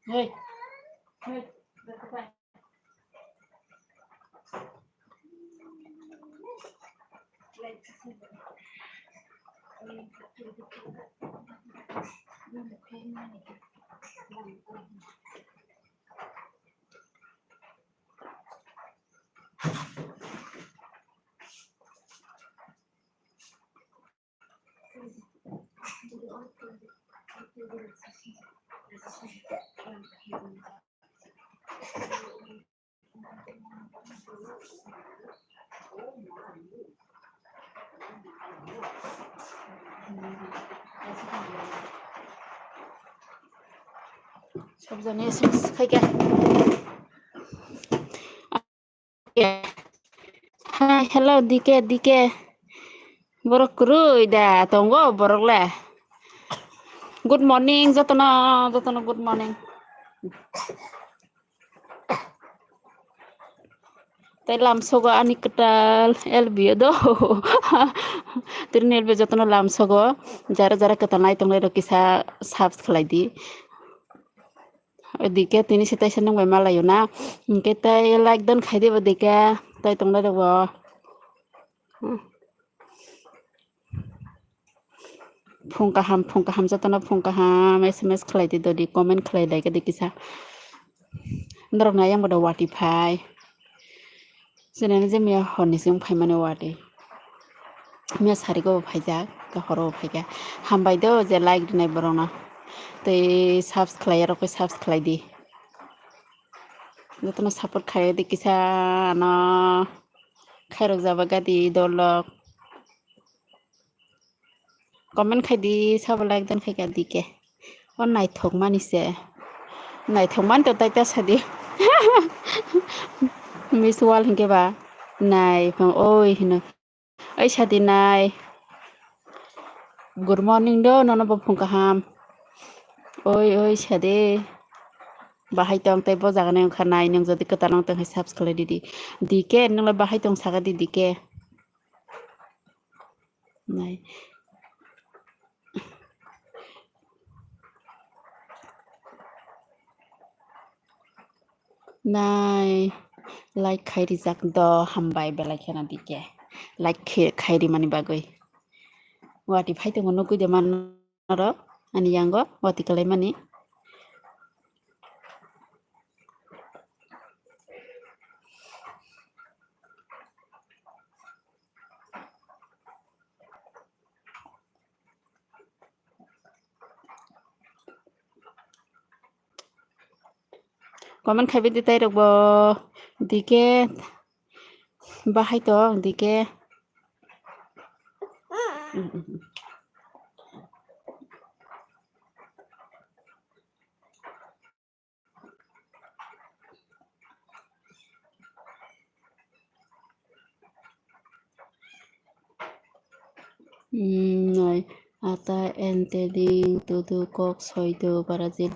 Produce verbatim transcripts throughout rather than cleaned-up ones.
Hey. Sabjani S M S khaikha. Hi, hello, D K, D K. Borok kwrwi da tongo borok le. Good morning, jotono, jotono good morning. Tei lamsogo ani kwtal L B o do. Tini L B o jotono lamsogo. Jara jara kwtal nai tongnai rok kisa subs khlai di. Odike tini se taisa nung bai malayo na. Hingke tei like dan khai di bo dike. Tei tongnai rok bo. Hmm. Phung kaham, phung kaham, jotono phung kaham, S M S khlai di dodi, comment khlai lai di kisa. Norok na yang bodo wati phai. Sinani je miya horni sing phai mani wati. Miya sari go phaijak, ka horo phaikha. Hambai do je like dinai borokno. Tei subs khlai rok khe subs khlai di. Jotono support khlai di kisa ano khairok jaba gadi dolok. Comment khai di, sabo like dan khai ka dike. O naithok mani se. Naithok mani to tai ta sadi. Miss World hinkhe ba. Nai phang oi hino. Oi sadi nai. Good morning do, nono bo phung kaham. Oi, oi sadi. Bahai tong tei bo jaga nai wngkha nai, nwng jodi kwtal wng tong hai subscribe di di. Dike, nwng le bahai tong saka di dike. Nai. Nai, like khai rijak do, hambai belai kheno dike. Like khe-, khai rimani bagwi. Wati phai tongo nukui de man norok, ani yango wati kwlai mani. Comment khai bidi tai rok bo dike bahai tong dike. Hmm, nai. Ata, enteding, tudu, kok, soidu, Brazil.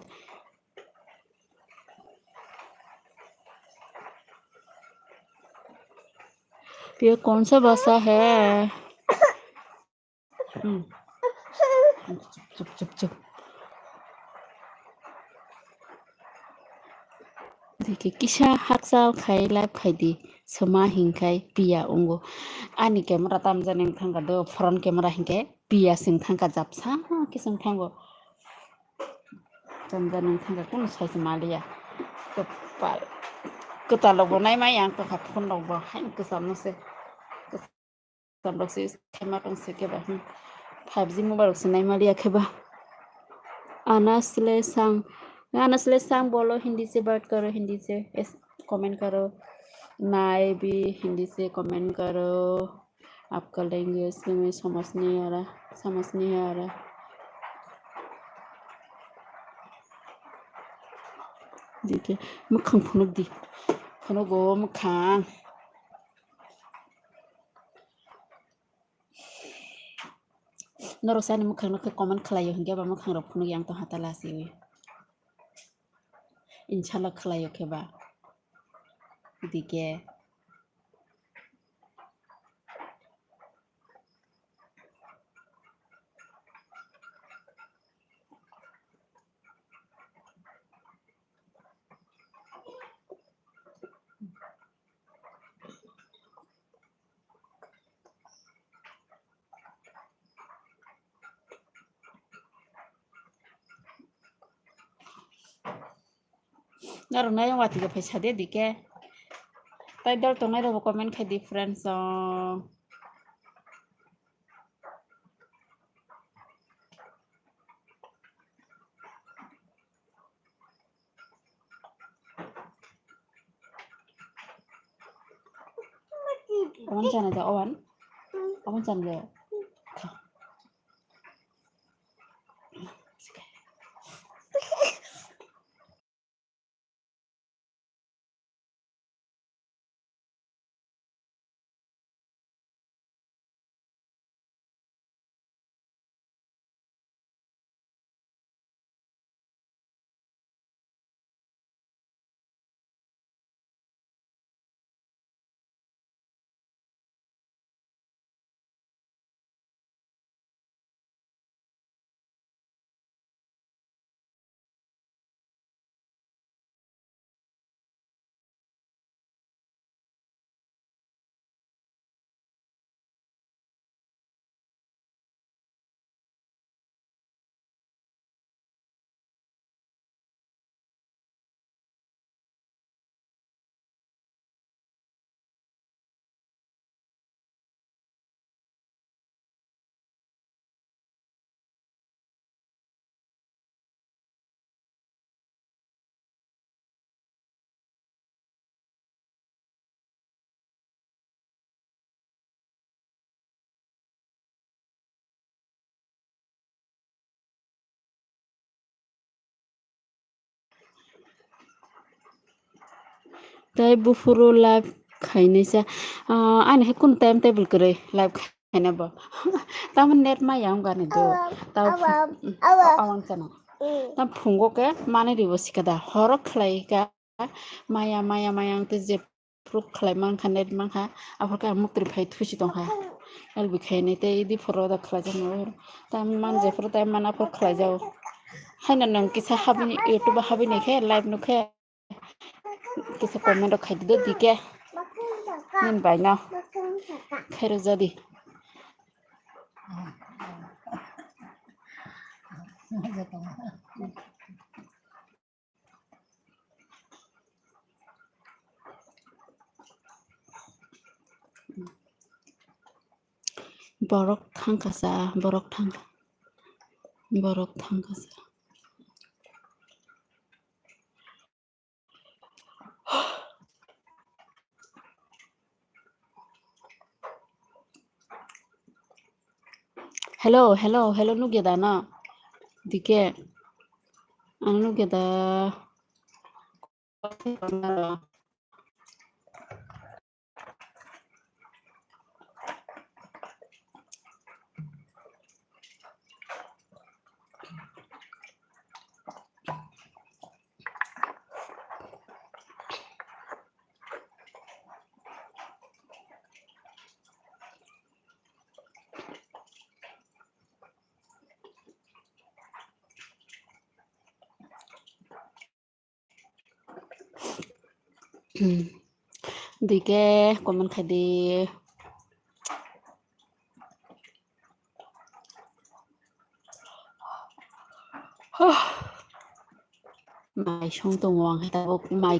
ये कौन सा भाषा है? Hmm. Chup, chup, chup, chup. Dike kisa hakchal khai live khai di, sema hinkhai piya ungo. Ani camera tamjani wngthangkha do, front camera hinkhe piya se wngthangkha, japsa khe se wngthango. Tamjani wngthangkha, kunu size maliya. Kwpal. Kwtal rokbo naimaya ang tongkha, phone rokbo haino kwchalno se. Tam rok se use khaima tong se khe ba, hmm. Five G mobile rok se naima liya khe ba. Anasle sang, anasle sang bolo, Hindi se baat karo, Hindi se es-, comment karo. Nai bhi Hindi se comment karo. Aapka language se main samajh nahi aa raha, samajh nahi aa raha. Dike, mwkhang phunuk di. Phunugo mwkhang. Norok sani mwkhang no khe comment khlaio hinkhe ba mwkhang rok phunuk yang tong hata lasiwi. Inshallah khlaio khe ba. Dike. Norok nai watwi rok phai sade dike. Tai dol tongnai rok bo comment khai di friends song. Owan chana ja owan. Owan chana ja. Tei buphuru live khainai sa, ah, ani hai kunu time table kwrwi live khaina bo. Tamo net maya wng gani do. Tamo awang sana. Tam phungo ke mani ribo sikada. Horo khlai ka maya, maya, maya ang te je proof khlai mankha, net mankha. Aphor khe ang muktri phai thusi tongkha. L B khainai tei idi phoro da khlai jano. Tam man je phoro tam man aphor khlai jao. Haino nang kisa habini YouTube habini khe live nukhe. Kisa comment rok khai di do dike. Nin bai no. Khairo jadi. Borok thangkha sa, borok thangkha. Borok thangkha sa. Hello, hello, hello, nugya da no? Dike. Ano nugya da. Hmm. Dike comment khai di. Mai song tongo ang hai tabuk mai.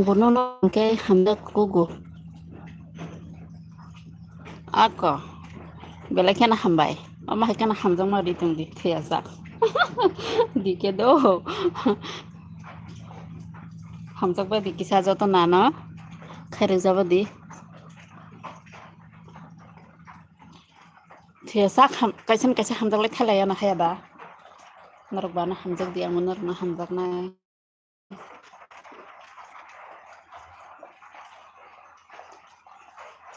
Bono no hwnkhe hamjak kugo. Ako. Belai kheno hambai. Omo hai kheno hamjakma ri tong di, thwiya sak. Dike do. Hamjakba di kisa joto nano. Khairok jabo di. Thwiya sak ham-, kaisa na kaisa hamjak lai khalai ya na haya da. Norok bana hamjak di, amo norok no hamjaknai.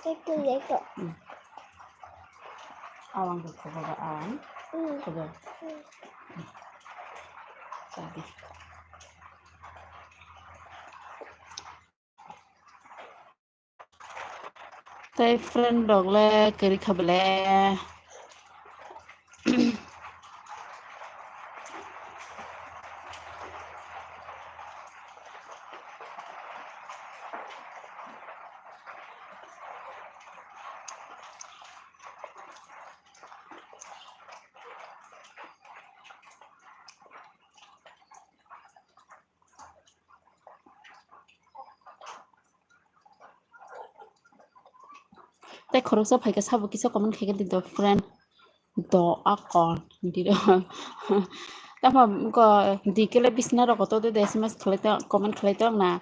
Itu ya itu. Hmm. Awang ke coba ba awang. Hmm. Coba. Hmm. Tadi. Tei friend rok le kwrwi kha bele. Tei khoroksa phaikha sabo kisa comment khaikha di do friend. Do akon di do. Tamo ko dikele bisna rok to de S M S khlai to comment khlai to na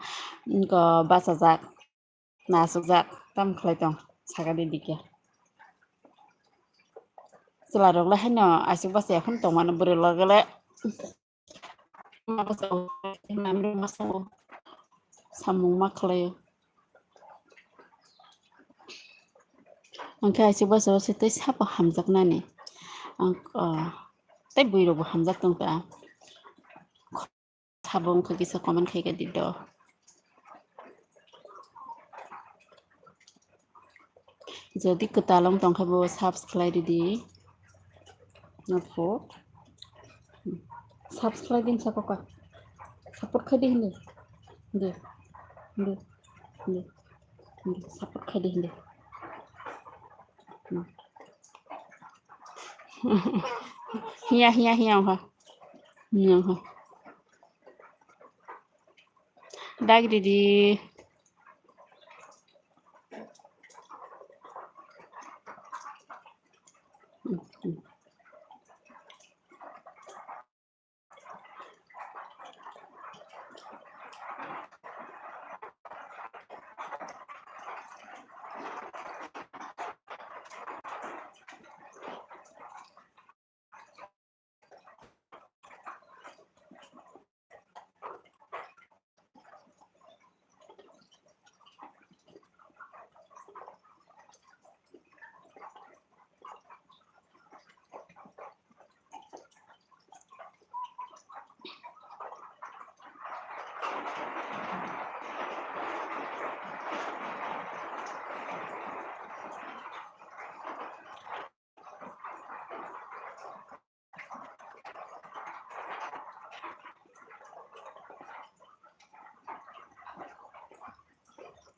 ko bachajak. Nasukjak tam khlai tong sakani dikhe. Chwla rok le haino aswk basa ya phano tongmani bwrwi loge le. Samung ma khlaio. Hwnkhe aswk basa se tei sabo hamjaknani. Ang, ah, tei bwrwi rokbo hamjak tongkha. Sabo wngkha kisa comment khaikha di do. Jodi kwtal wng tongkha bo subscribe khlai ridi. Nokho. Subscribe din sako ka. Support khai di hindi. Hindi. Hindi. Hindi. Hindi. Support khai di hindi. Hmm. Hiya, hiya, hiya, ha. Hiya, ha. Dag didi.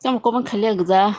Tamo comment khalia gwja.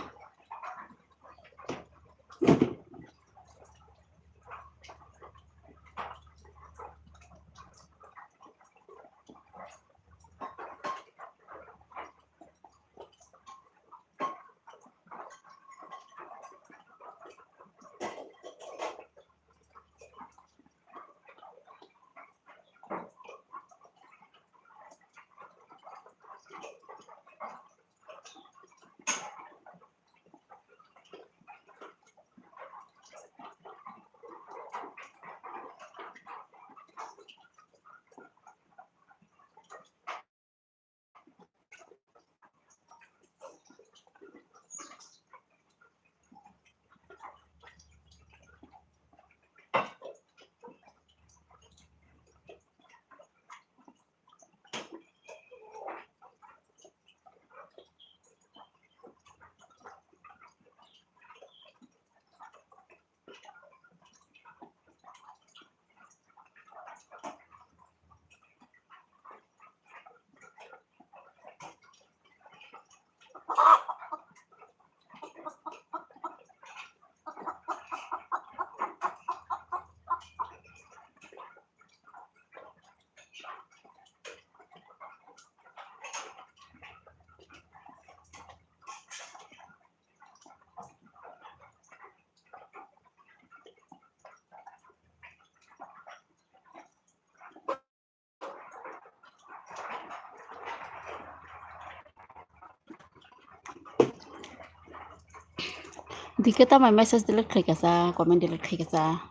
Dike tamai message delete khai kasa, comment delete khai kasa.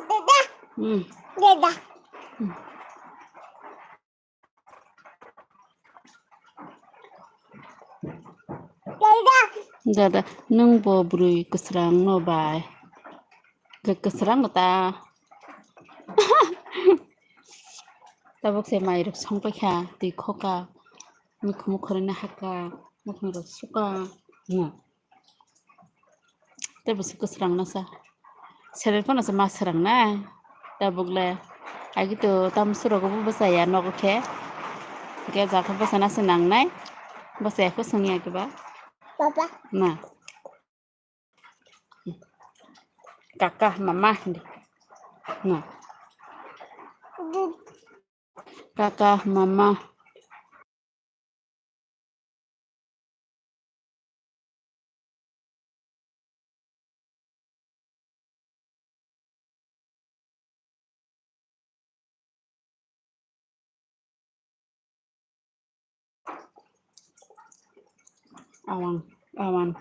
Dada. Hmm. Dada. Hmm. Dada, nwng bo bwrwi kwsrang no bai? Kwsrang ta. Tabuk se mai rok song paikha, twi khoka, mikhumu khoroi na haka, mukhung rok suka. Tei bo se kwsrang no sa. Seleng phano se ma swrang nai. Tabuk le. Agi to tam surok bo bwsa ya nogo khe. Hingke ja khe bwsa na se nang nai. Bwsa ya khe swng ya khe ba. Papa. Na. Kaka, mama. Na. Kaka, mama. Awang, awang.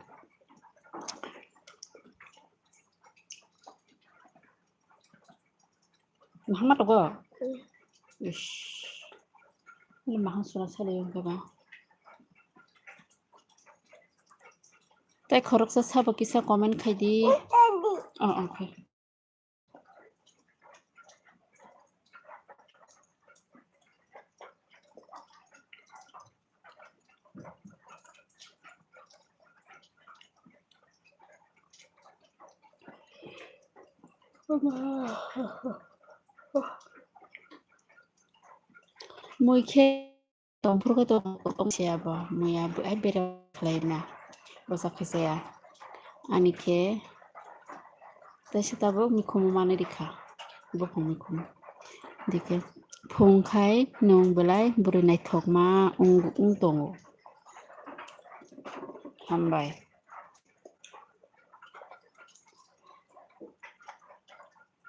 Mahama togo? Ish. Ini mahang suna sali yung kaba. Tei khoroksa sabo kisa comment khai di. Oh, oh, khai. Mui khe tongphuru khe tong, tong se abo, mui abo ai bera khlai na, bwsa khaisa ya. Ani khe, tei se tabuk mikhumu manwi rikha, buphang mikhumu. Dikhe, phung khai nwng belai bwrwi naithokma wng, wng tongo. Hambai.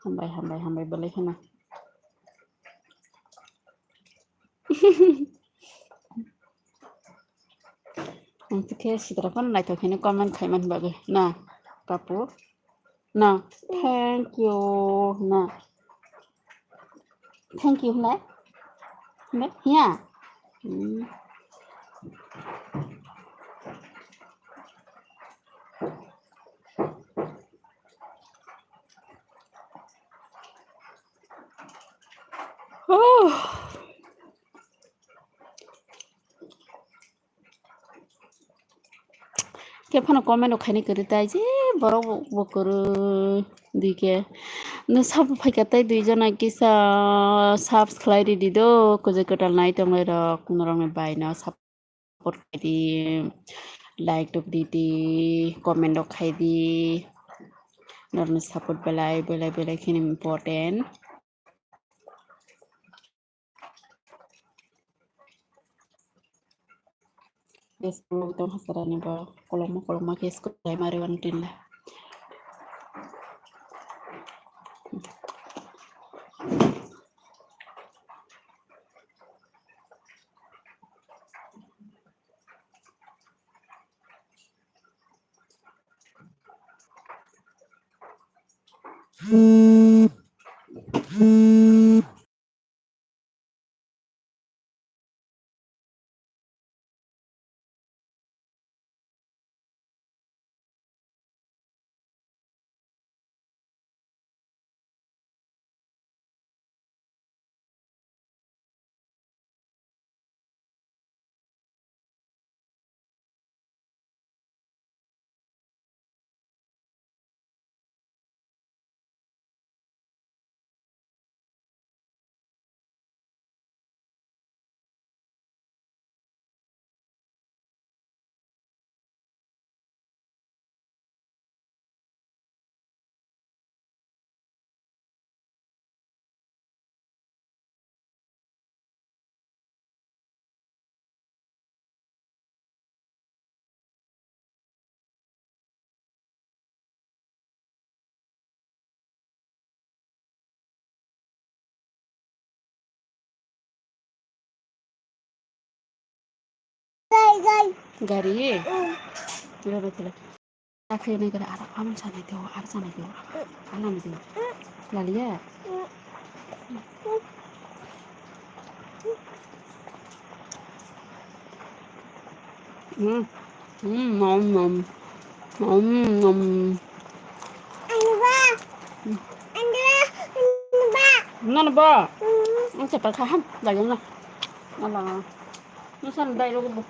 Hambai, hambai, hambai, belai kheno. Ang tikhe sitra phano naithok hino comment khaimani bagwi. Na, papu. Na, thank you. Na. Thank you, hwnlai. Hwnlai, hiya. Hmm. Oh. Khe phano comment rok khaina kwrwi tai, je borok bo, bo kwrwi dike. No sabo phaikha tai dui jona kisa subs khlai ridi do, kwchai kwtal nai tongnai rok, norokni bai no sub support khai di, like tok di di, comment rok khai di. Norokni support belai, belai, belai kheno important. Yes, tong hasarani bo kolokma, kolokma khe school lai mari wan tinla. Gari. Lo lo lo. Akhirnya gara arah aman sana itu, arah sana itu. Alam itu. Lalia. Hmm. Hmm, nom nom. Nom nom. Nana ba. Ang sa pagkaham, dayon na. Ala. Nusan dai ro bu.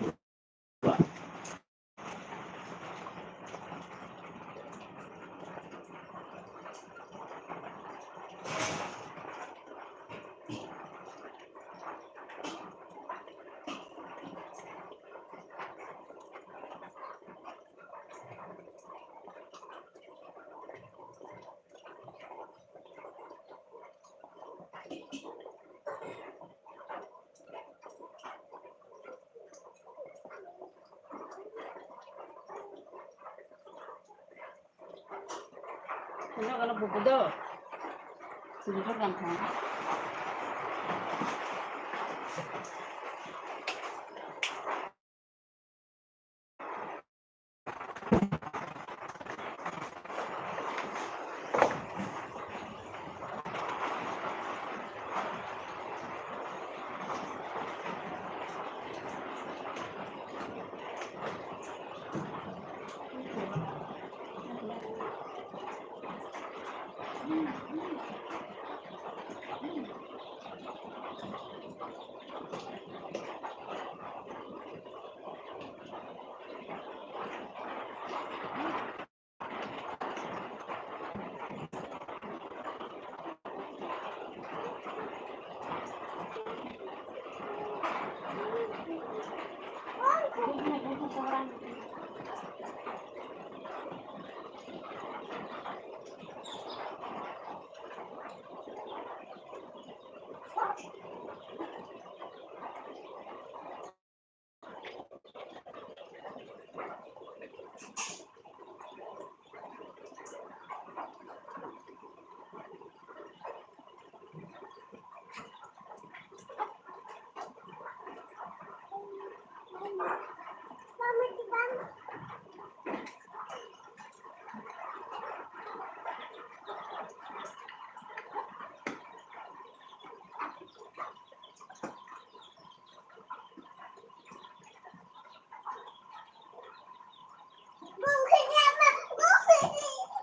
Ano, ano, bubudo. Sini ko lang ha.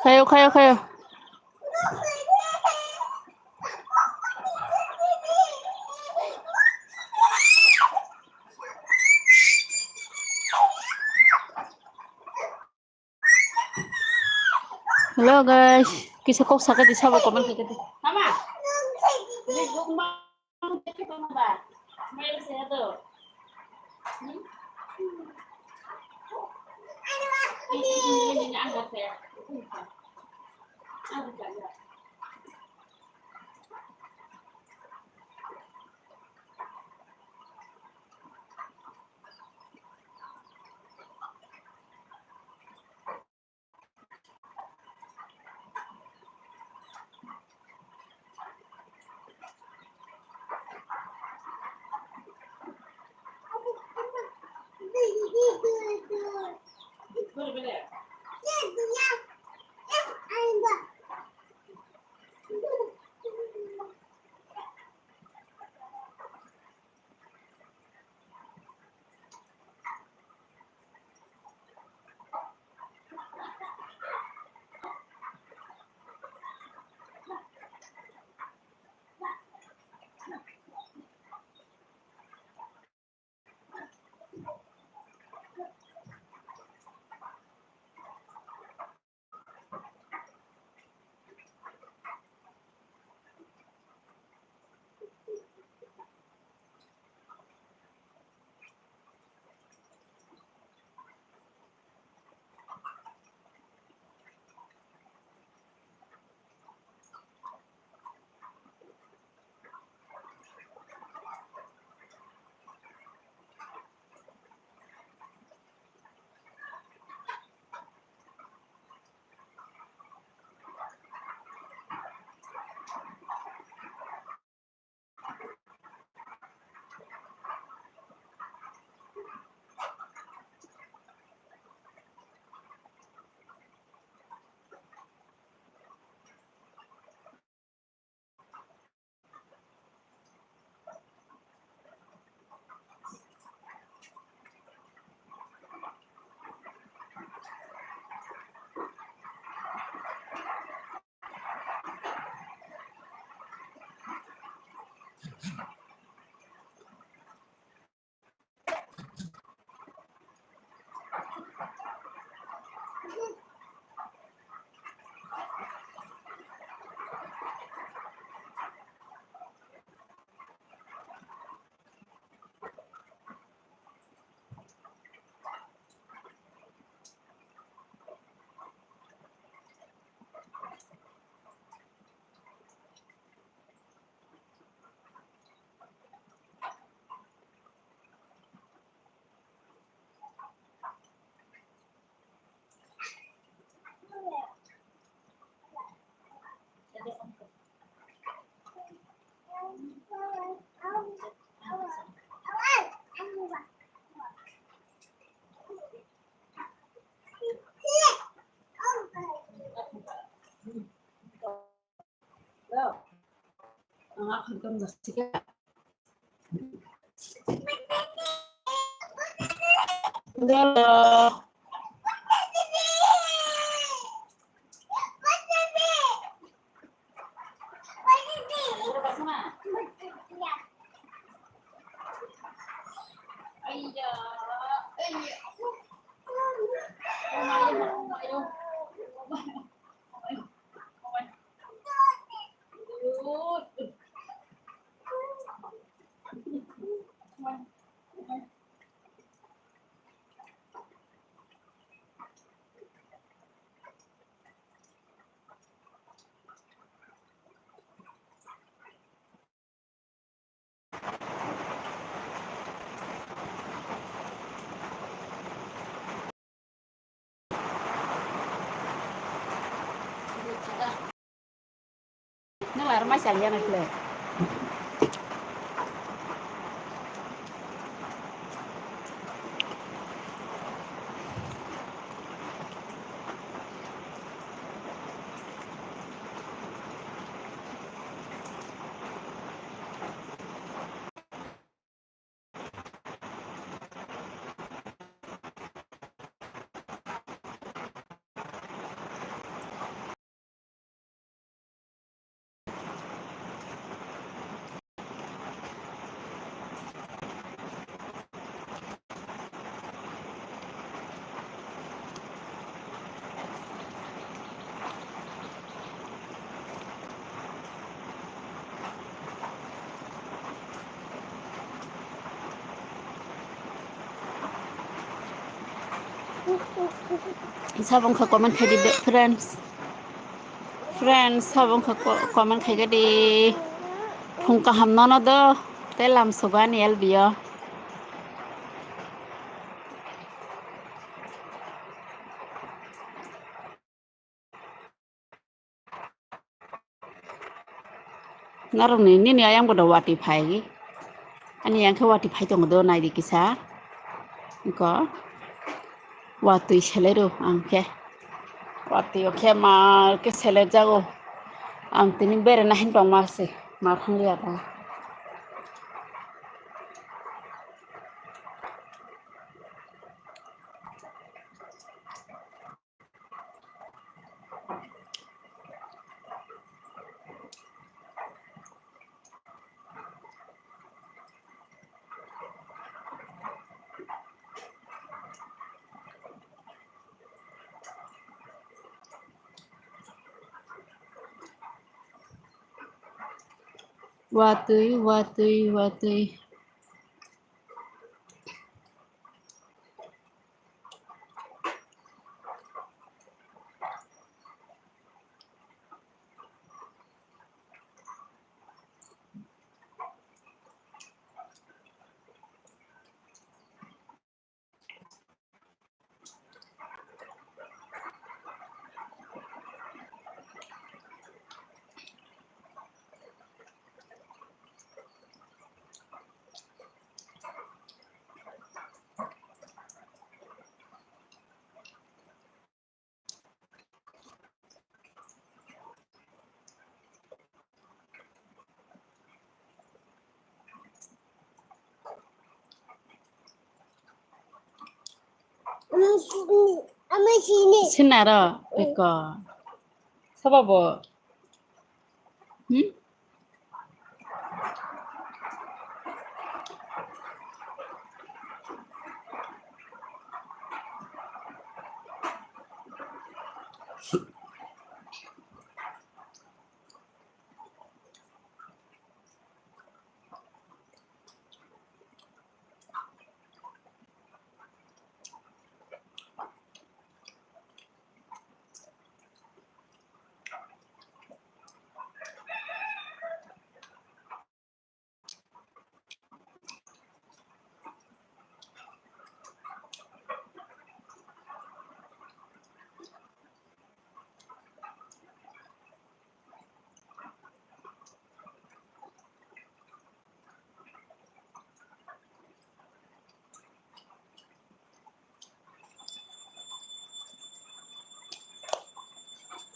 Khayo, khayo, khayo. Hello guys, kisa kok sakhe di, sabo comment khe di. Mama. Nang lar mai chang ya na kle. Sabo wngkha comment khaidi, friends. Friends, sabo wngkha co-, comment khaikha di. Phung kaham nono do, tei lam sugo ani L B o. Narwkni nini ayang bodo watwi phai. Ani ayang khe watwi phai tongo do, naidi kisa. Iko watwi selero ang khe. Watwi o khe mar khe seler jago. Ang tini berena hin tongma se. Mar thang liya ta. Watwi, watwi, watwi. Sinaro, iko. Sabo bo. Hmm?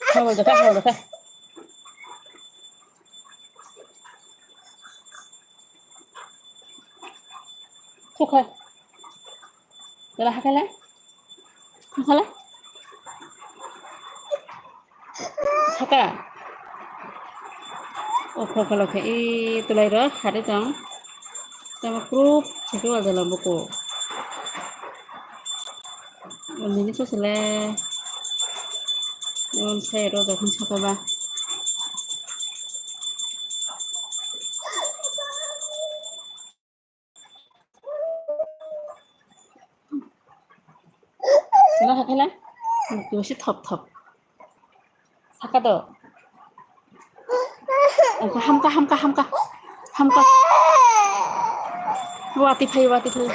Sabo da kha, sabo da kha. Sukha. Jala hakhala. Hakhala. Saka. O khokolo khe i tulai ro hade tong. Tamo group sake wal jala buko. Nini sosele. Yon sai ro jakhan saka ba. Sila hakhala. Kibo si thop thop. Saka do. Hamka, hamka, hamka. Hamka. Wati phai, wati phai.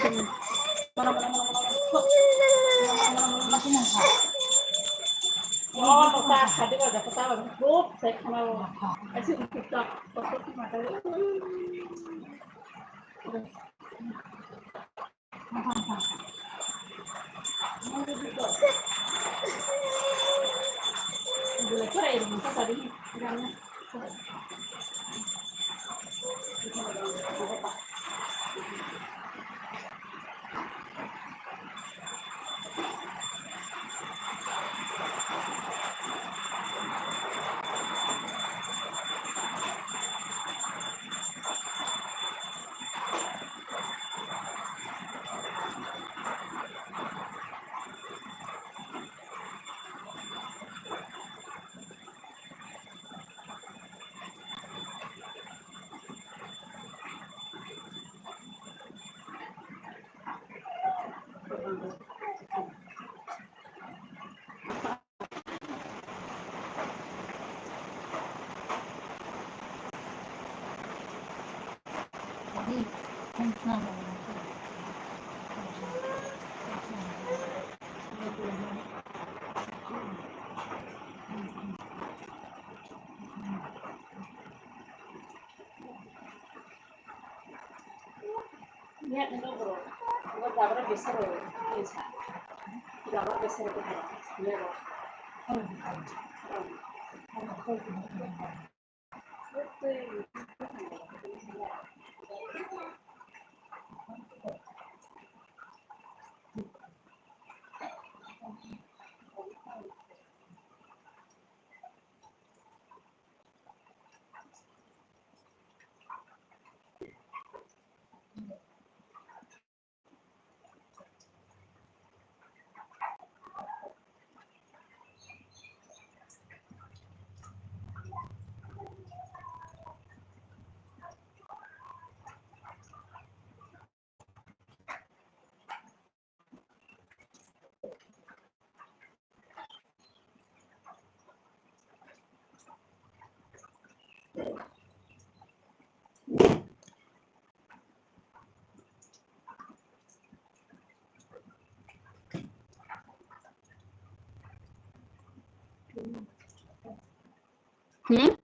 Hmm?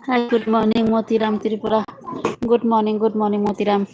Hi, good morning, Motiram Tripura. Good morning, good morning, Motiram.